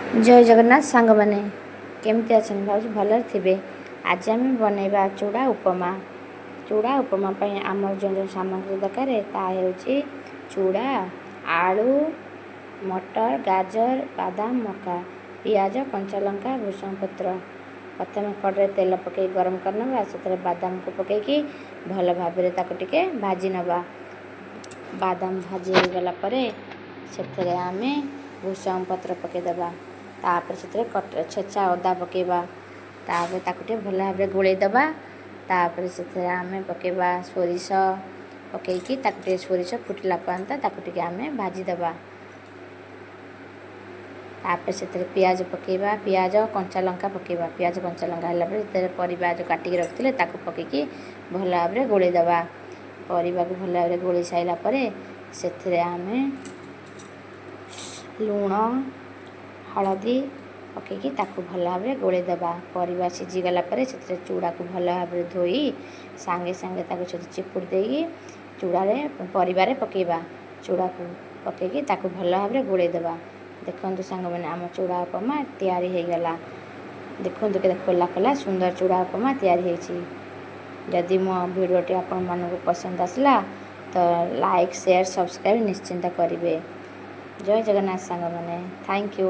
ଜୟ ଜଗନ୍ନାଥ ସାଙ୍ଗମାନେ, କେମିତି ଅଛନ୍ତି? ଭାବୁଛି ଭଲରେ ଥିବେ। ଆଜି ଆମେ ବନେଇବା ଚୁଡ଼ା ଉପମା। ଚୁଡ଼ା ଉପମା ପାଇଁ ଆମର ଯେଉଁ ଯେଉଁ ସାମଗ୍ରୀ ଦରକାର, ତାହା ହେଉଛି ଚୁଡ଼ା, ଆଳୁ, ମଟର, ଗାଜର, ବାଦାମ, ମକା, ପିଆଜ, କଞ୍ଚା ଲଙ୍କା, ଭୃଷଙ୍ଗ ପତ୍ର। ପ୍ରଥମେ କଡ଼େଇରେ ତେଲ ପକାଇ ଗରମ କରିନେବା। ସେଥିରେ ବାଦାମକୁ ପକାଇକି ଭଲ ଭାବରେ ତାକୁ ଟିକେ ଭାଜି ନେବା। ବାଦାମ ଭାଜି ହେଇଗଲା ପରେ ସେଥିରେ ଆମେ ଭୃଷଙ୍ଗ ପତ୍ର ପକାଇଦେବା। ତାପରେ ସେଥିରେ ଛେଚା ଅଦା ପକାଇବା। ତାପରେ ତାକୁ ଟିକେ ଭଲ ଭାବରେ ଗୋଳେଇ ଦେବା। ତାପରେ ସେଥିରେ ଆମେ ପକାଇବା ସୋରିଷ। ପକାଇକି ତାକୁ ଟିକେ ସୋରିଷ ଫୁଟିଲା ପର୍ଯ୍ୟନ୍ତ ତାକୁ ଟିକେ ଆମେ ଭାଜିଦେବା। ତାପରେ ସେଥିରେ ପିଆଜ ପକାଇବା, ପିଆଜ କଞ୍ଚା ଲଙ୍କା ପକାଇବା। ପିଆଜ କଞ୍ଚା ଲଙ୍କା ହେଲା ପରେ ସେଥିରେ ପରିବା ଯେଉଁ କାଟିକି ରଖିଥିଲେ, ତାକୁ ପକାଇକି ଭଲ ଭାବରେ ଗୋଳେଇ ଦେବା। ପରିବାକୁ ଭଲ ଭାବରେ ଗୋଳେଇ ସାରିଲା ପରେ ସେଥିରେ ଆମେ ଲୁଣ, ହଳଦୀ ପକାଇକି ତାକୁ ଭଲ ଭାବରେ ଗୋଳେଇ ଦେବା। ପରିବା ସିଝିଗଲା ପରେ ସେଥିରେ ଚୁଡ଼ାକୁ ଭଲ ଭାବରେ ଧୋଇ ସାଙ୍ଗେ ସାଙ୍ଗେ ତାକୁ ସେଠି ଚିପୁଡ଼ି ଦେଇକି ଚୁଡ଼ାରେ ପରିବାରେ ପକାଇବା। ଚୁଡ଼ାକୁ ପକାଇକି ତାକୁ ଭଲ ଭାବରେ ଗୋଳେଇ ଦେବା। ଦେଖନ୍ତୁ ସାଙ୍ଗମାନେ, ଆମ ଚୁଡ଼ା ଉପମା ତିଆରି ହେଇଗଲା। ଦେଖନ୍ତୁ, କେତେ ଖୋଲା ଖୋଲା ସୁନ୍ଦର ଚୁଡ଼ା ଉପମା ତିଆରି ହେଇଛି। ଯଦି ମୋ ଭିଡ଼ିଓଟି ଆପଣମାନଙ୍କୁ ପସନ୍ଦ ଆସିଲା ତ ଲାଇକ୍, ସେୟାର, ସବସ୍କ୍ରାଇବ୍ ନିଶ୍ଚିନ୍ତ କରିବେ। ଜୟ ଜଗନ୍ନାଥ ସାଙ୍ଗମାନେ। Thank you.